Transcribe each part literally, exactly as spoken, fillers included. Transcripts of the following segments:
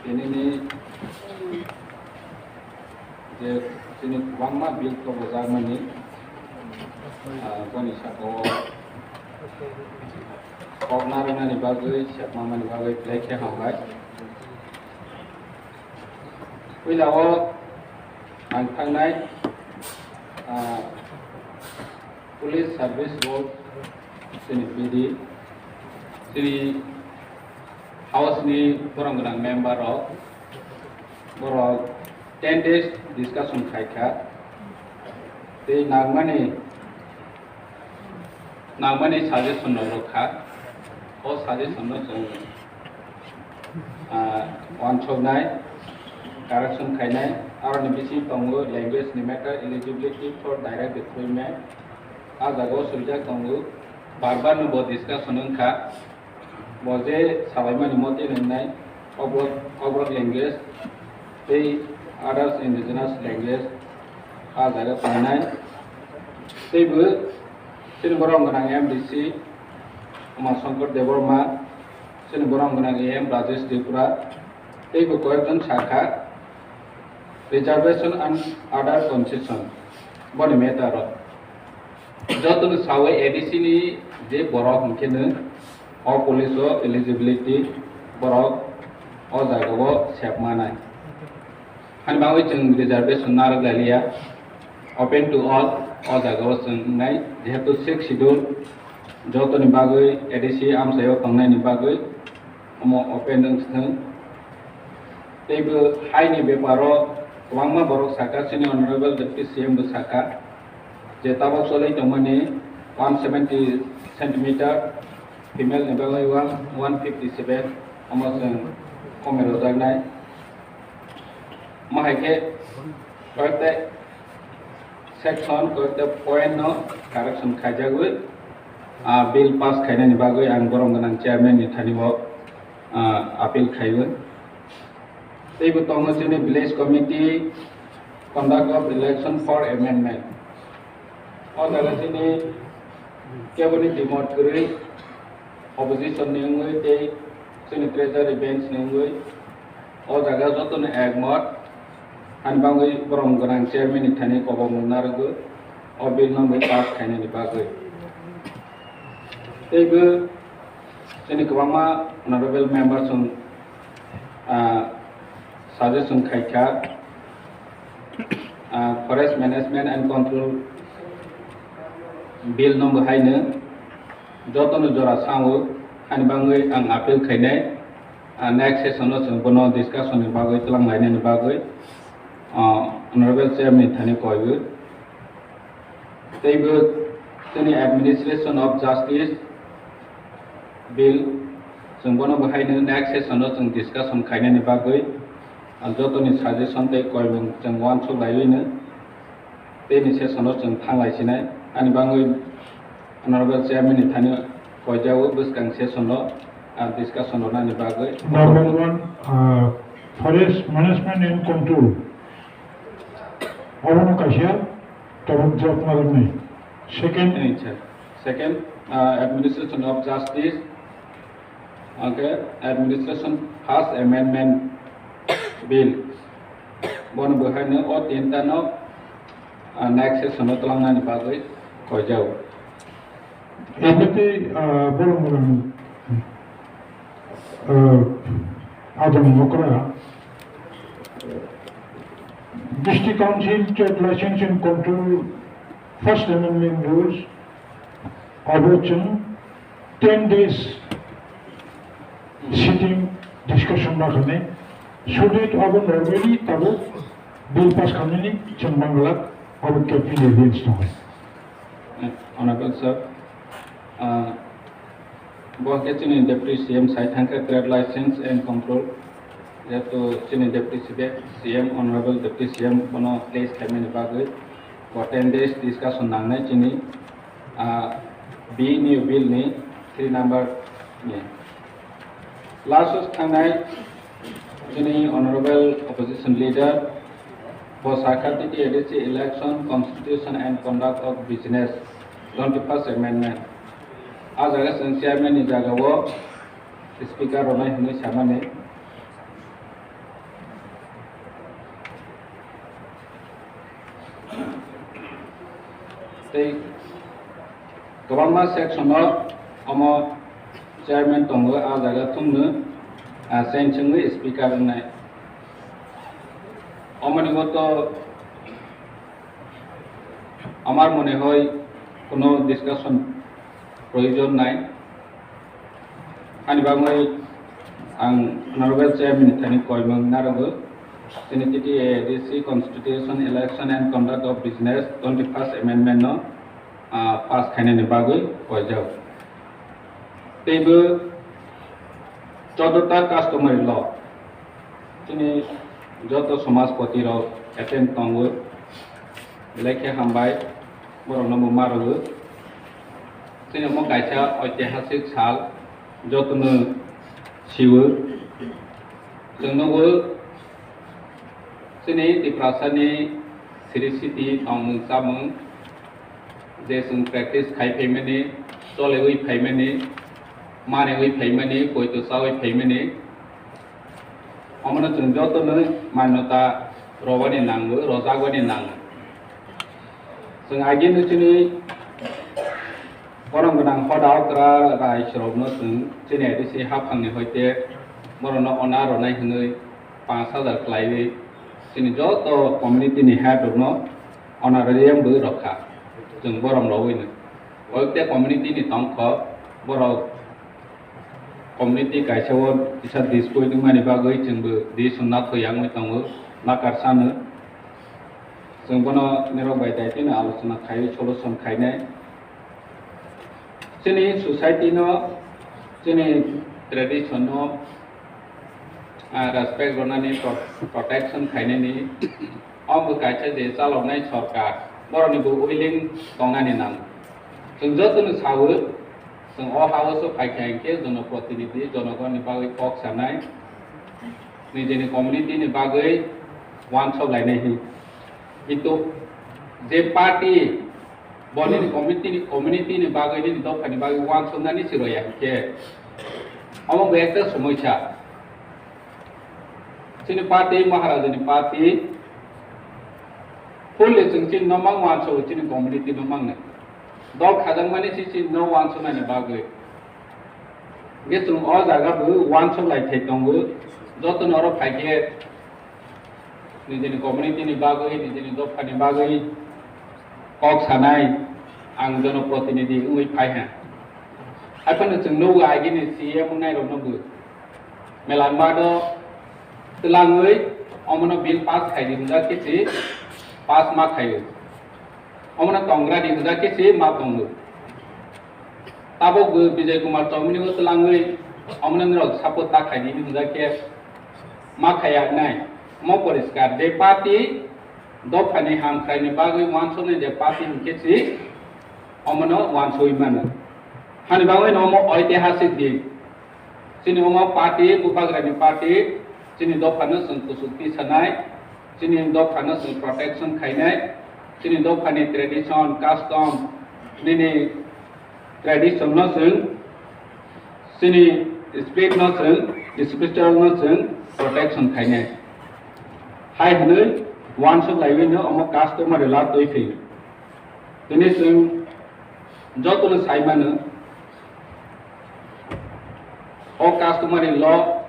Tini ni je chini kwbangma bill kobojakmani, ah, boni saka o kok narwknani bagwi, sepmamani bagwi belai khe hambai. Puila o ang thangnai, ah, Police Service Board, chini P D, chini House ni borok gwnang member rok, borok ten days discussion khai kha. Tei nangmani, nangmani suggestion rok rw kha. O suggestion no chwng, ah, uansuknai, correction khainai, aroni bisingo tongo language ni matter, eligibility for direct recruitment. A jaga o swijak tongo, bar bar no bo discussion wngkha. Bo je salaimani mote nwngnai, Kokrok, Kokrok language tei others indigenous language a jaga tongnai. Teibo chini borok gwnang M D C Uma Shankar Debbarma, chini borok gwnang A M Rajesh Tripura, teibo koyekjon sakha reservation and other concession boni matter o. Jotono sawi A D C ni je borok hwnkhe no o police o eligibility borok o jaga o sep manai. Hani bagwi chwng reservation narwk lailiya, open to all o jaga o chwng wngnai, jehetu sixth schedule jotoni bagwi A D C amchaio tongnaini bagwi omo open wng thwng. Teibo haini beparo kwbangma borok saka, chini Honorable Deputy C M bo saka, je tabok cholwi tongmani one seventy centimeter, female ni bagwi one, one fifty seven, omo chwng komoi rojaknai. Omo hai khe koyekta section, koyekta point no correction khaijagwi, ah, bill pass khainani bagwi ang borom gwnang chairman ni thani o, ah, appeal khaiwi. Teibo tongo chini village committee conduct of election for amendment. O jaga chini keboni dimot kwrwi, opposition ni wngwi tei chini treasury bench ni wngwi o jaga jotono ekmot hani bagwi borom gwnang chairman ni thani kobokmung narwgwi o bill no bai pass khainani bagwi. Teibo chini kwbangma honorable members rok, ah, suggestion khaikha, ah, Forest Management and Control Bill no bo haino jotono jora sao, hani bagwi ang appeal khainai, ah, next session o chwng bono discussion ni bagwi twlang lainani bagwi, ah, honorable chairman ni thani koiwi. Teibo chini Administration of Justice Bill, chwng bono bo haino next session o chwng discussion khainani bagwi, ah, jotoni suggestion tei koimung chwng uansuk laiwi no teini session o chwng thang lai sinai. Ani bagwi Honorable Chairman ni thani koijao bwskang session o, ah, discussion rwnani bagwi. Number one, ah, Forest Management and Control. Obono kaisa tabuk job narwknai. Second, Ani sir. Second, ah, Administration of Justice, okay, Administration First Amendment Bill. Bono bo haino o tinta no, ah, next session o twlangnani bagwi koijao. Ebete, ah, borok mwnang, ah, Adam Mokra, District Council Trade License and Control First Amendment Rules, abo chwng ten days sitting discussion ma khanai. So that abo normally tabuk bill pass khanani chwng manglak, abo cabinet ni rules tongo. Honorable sir, ah, bo khe chini Deputy C M sai thangkha trade license and control, jehetu chini Deputy C M, Honorable Deputy C M bono place khaimani bagwi bo ten days discussion nangnai chini, ah, B ni bill ni three number ni. Last o thangnai chini Honorable Opposition Leader, bo sakha T T A D C Election Constitution and Conduct of Business twenty first Amendment. A jaga chwng chairman ni jaga o speaker rwnai hwnwi samani. Tei kwbangma section o omo chairman tongo, a jaga thumno, ah, change wngwi speaker wngnai. Omoni o to আমার মনে হয় কোনো discussion প্রয়োজন নাই. Ani bagwi ang honorable chairman ni thani koimung narogo, chini T T A A D C constitution, election and conduct of business twenty first amendment no, ah, pass khainani bagwi koijak. Teibo choddo ta customary law, chini joto samajpati rok attend tongo, belai khe hambai, borokno bo ma rwgo. Chini omo kaisa oitihasik sal, jotono siwo. Chwng nugo chini Tiprasani siri siti tongmung chamung, je chwng practice khai phaimani, choliwi phaimani, maniwi phaimani, poito chawi phaimani, omono chwng jotono manyota rwbani nango, rwjakbani nango. Chwng agini chini borom gwnang hoda okra rai chwrokno chwng chini A D C haphangni hoite borokno ona rwnai hwnwi panch hajar khlaiwi chini joto community ni head rokno honorarium bo rwkha chwng borom rwino. Oite community ni tongkho borok community kaisa o kisa dispute wngmani bagwi chwngbo decision nathoi yangwi tongo, nakar sano. Chwng bono nirok bai daitino alochona khaiwi solution khainai. Chini society no, chini tradition no, ah, respect rwnani, pro-, protection khainani, omo kaisa je chaloknai sorkar, borokni bo willing tongnani nango. Chwng jotono sawo, chwng o house o phaikha hinkhe jonoprotinidhi, jonogonni bagwi kok sanai, nijini community ni bagwi uansuk lainai hi. Kintu je party bo nini community ni, community ni bagwi, nini dophani bagwi uansuknani si rwya hinkhe, omo bo ekta somoisa. Chini party, Maharaja ni party, fully chwng chini no mang uansugo, chini community no mangni. Dol khajakmani si chini no uansuknani bagwi. Hinkhe chwng o jaga bo uansuk lai thai tongo, jotono oro phaikhe nijini community ni bagwi, nijini dophani bagwi kok sanai ang jonoprotinidhi wngwi phai ha. Haiphano chwng nugo agini C M wngnai rokno bo Melanma do twlangwi omono bill pass khaidi hwnjak khe si pass ma khaio. Omono tongra di hwnjak khe si ma tongo. Tabuk bo Bijay Kumar Chowmini o twlangwi omono norok support ta khaidi hwnjak khe ma khaya nai. Omo poriskar je party dophani hamkraini bagwi uansuknai je party hinkhe si omono uansugwi mano. Hani bagwi no omo oitihasik din. Chini omo party, bubagrani party, chini dophano chwng kuchuk tisanai, chini dophano chwng protection khainai, chini dophani tradition, custom, nini tradition no chwng, chini spirit no chwng, spiritual no chwng protection khainai. Hai hwnwi uansuk laiwi no omo customary law twi phaio. Tini chwng jotono sai mano, o customary law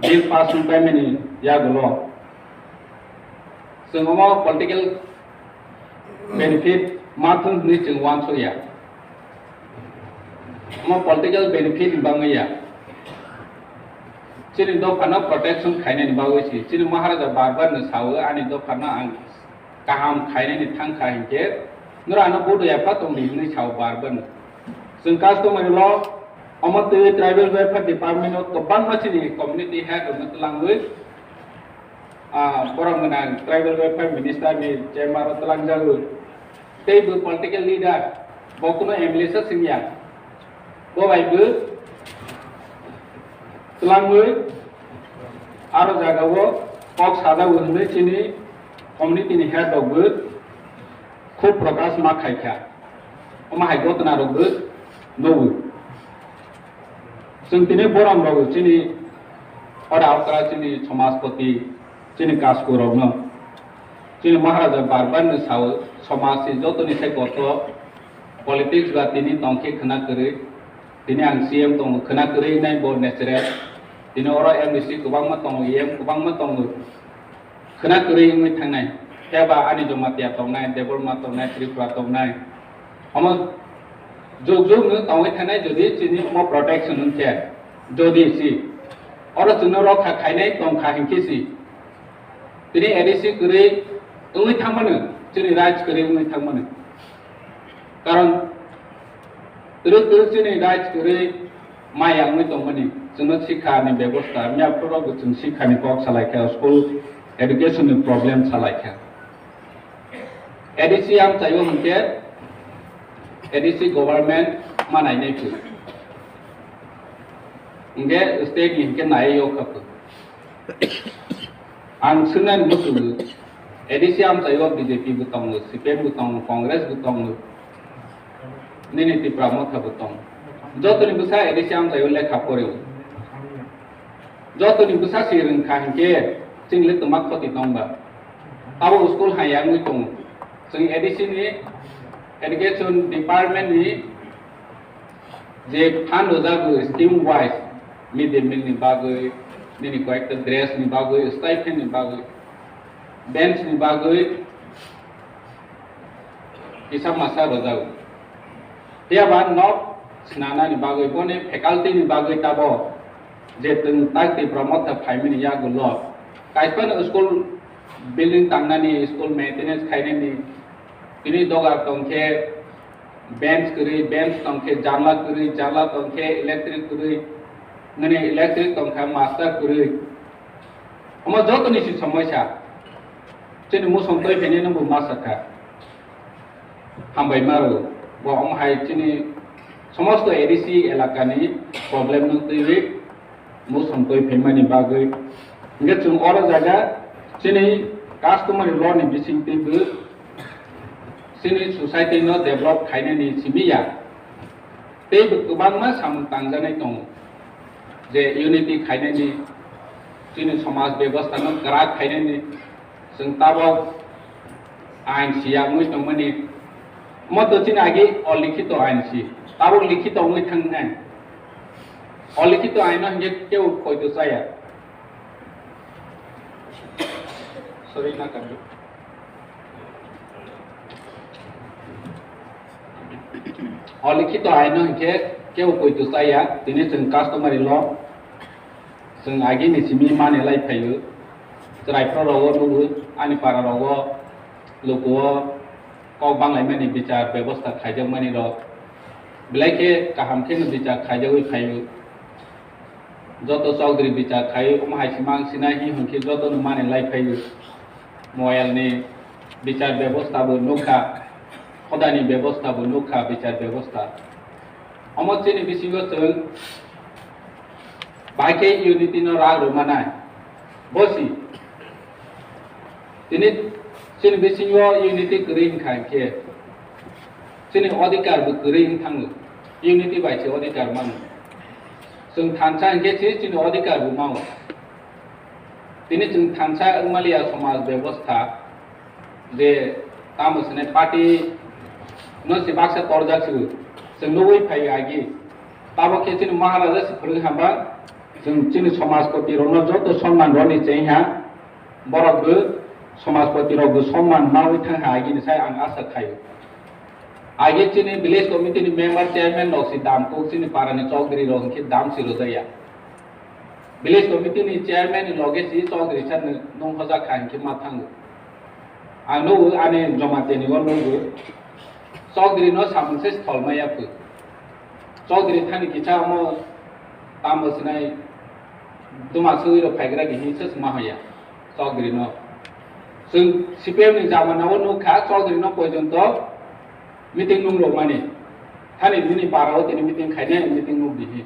bill pass wng paimani yagulo chwng omo political benefit ma thung hwnwi chwng uansukya. Omo political benefit ni bagwi ya. Chini dophano protection khainani bagwi si. Chini Maharaja bar bar no sao, ani dophano ang kaham khainani thang kha hinkhe, noro ano vote ya pha tongdi hwnwi sao bar bar no. Chwng customary law, omo twi tribal welfare department o kwbangma chini community head rokno twlangwi, ah, borok gwnang tribal welfare minister ni chamber o twlangjagwi. Tei bo political leader, bo kuno M L A sa singya. Bo bai bo twlangwi aro jagao kok sajao hwnwi chini community ni head rok bo khub prokash ma khaikha. Omo hai gotna rok bo nugo. Chwng tini borom rok chini ora okra chini samajpati chini kasku rokno chini Maharaja bar bar no sao, Somaj ni jotoni sai kotor politics ba tini tongkhe khwna kwrwi, tini ang C M tongo khwna kwrwi nai bo natural, tini oro M D C kwbangma tongo, E M kwbangma tongo, khwna kwrwi wngwi thangnai, phiya ba ani Jamatia tongnai, Debbarma tongnai, Tripura tongnai, omo jug jug no tongwi thangnai, jodi chini omo protection wngkhe, jodi si oro chwngno rokha khainai tongkha hinkhe si. Tini A D C kwrwi wngwi thangmano, chini rights kwrwi wngwi thangmano. Karon twrwk twrwk chini rights kwrwi maya wngwi tongmani, chwngno sikha ni bebosta, mya phuru bo chwng sikha ni kok salaikha, school education ni problem salaikha. A D C amchaio hinkhe A D C government ma nainai phu. Hinkhe state ni hinkhe nai yo kha phu. Ang swngnani muchungo, A D C amchaio B J P bo tongo, C P M bo tongo, Congress bo tongo, nini Tipra Motha bo tongo. Jotoni bwsa A D C amchaio lekha poreo. Jotoni bwsa si rwngkha hinkhe chwng le twma khoti tongba. Abo school hai wngwi tongo. Chwng A D C ni education department ni je fund rwjago scheme wise, mid day meal ni bagwi, nini koyekta dress ni bagwi, stipend ni bagwi, bench ni bagwi kisa masa rwjago. Phiya ba nok swnamnani bagwi, boni faculty ni bagwi tabo je twng tak Tipra Motha phaimani yagulo kaisa phano school building tangnani, school maintenance khainani, tini dogar tongkhe bench kwrwi, bench tongkhe janla kwrwi, janla tongkhe electric kwrwi, nini electric tongkha master kwrwi. Omo jotoni si somoisa. Chini musong twi phainai no bo ma sakha. Hambai maro. Bo omo hai chini somosto A D C elaka ni problem no twiwi musong twi phaimani bagwi. Hinkhe chwng oro jaga chini customary law ni bising twibo chini society no develop khainani simi ya. Tei bo kwbangma samung tangjaknai tongo, je unity khainani, chini somaj bebostha no kwrak khainani, chwng tabok ain si ya wngwi tongmani. Omo to chini agi olikhito ain si, tabok likhito wngwi thangnai. Olikhito ain no hinkhe kebo poito chaya. Sorry, na kandu. Olikhito aino hinkhe kebo poito chaya, tini chwng customary law, chwng agini simi mani lai phaio, chwrai phro rogo nugo, ani para rogo, lukuo kok banglaimani bichar bebosta khaijakmani rok, belai khe kaham kheno bichar khaijagwi phaio. Joto chowdhury bichar khai, omo hai se mang sinai hi hwn khe joto no mani lai phai o. Moyal ni bichar bebosta bo nukha, hodani bebosta bo nukha, bichar bebosta. Omo chini bisingo chwng bai khe unity no rak rw manai. Bo si. Tini chini bisingo unity kwrwi wngkha hinkhe chini odhikar bo kwrwi wng thango. Unity bai se odhikar mano. Chwng thansa hinkhe se chini odhikar bo mano. Tini chwng thansa wngmaliya somaj bebostha je tamo swnai party no se baksa torjak se chwng nugwi phaio agi. Tabok khe chini Maharaja se phwrwng hamba chwng chini somajpoti rokno joto sonman rwni chengha. Borok bo somajpoti rok bo sonman mawi thang ha agini sai ang asa khaio. Age chini village committee ni member chairman rok si dam kuk chini para ni chowdhury rok hinkhe dam si rwjaya. Village committee ni chairman ni loge si chowdhury sa nwng hojak kha hinkhe ma thango. Ang nugo ani Jamatia ni o nugo. Chowdhury no samung se stol maya phu. Chowdhury thani kisa omo tamo sinai duma sui rok phaigra di hinsa sma hoya. Chowdhury no. Chwng C P M ni jamana o nukha Chowdhury no porjonto meeting nung rok mani. Thani nini para o tini meeting khainai meeting nuk di hi.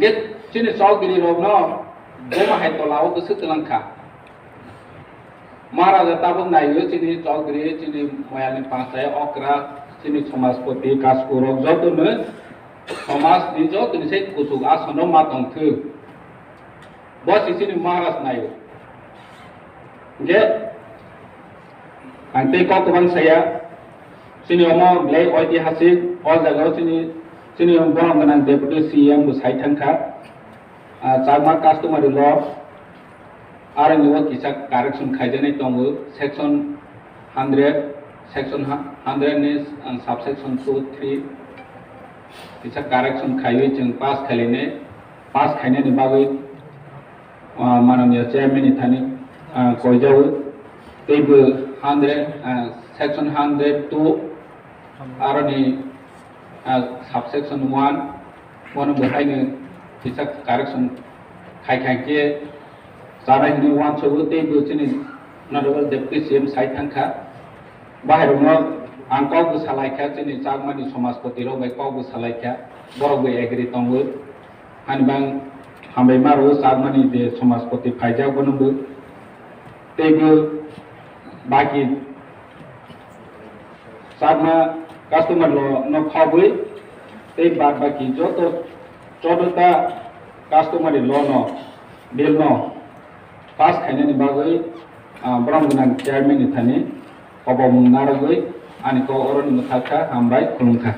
Ge chini Chowdhury rok no boma hai tola o bwswk twlang kha. Maharaja tabuk naio chini Chowdhury, chini Moyalni Panchai, Okra, chini Somajpoti, Kasku rok joto no somaj ni joto ni sai kuchuk asono ma tong thwk. Bo si chini Maharaj naio. Hinkhe Ang tei kok kwbang saya, chini omo belai oitihasik, o jagao chini, chini borok gwnang Deputy C M bo sai thangkha. Ah, Chakma customary law, aroni o kisa correction khaijaknai tongo, section hundred, section hu-, hundred ni, ah, subsection two, three, kisa correction khaiwi chwng pass khainai, pass khainani bagwi, ah, mananiya chairman ni thani, ah, koijago, teibo hundred, ah, section hundred two, aroni, ah, subsection one, bono bo haino kisa correction khai khai khe chanai hinwi uansugo, teibo chini honorable Deputy C M sai thangkha. Bahairokno ang kok bw salaikha, chini Chakmani Somajpoti rok bai kok bw salaikha, borok bw agree tongo. Hani bang hambai maro Chakmani je Somajpoti phaijak bono bw, teibo baki Chakma customary law no khobwi tei bad baki joto chodota customary law no, bill no pass khainani bagwi, ah, borom gwnang chairman ni thani kobomung narwgwi ani kok oroni mwthakha, hambai khulumkha.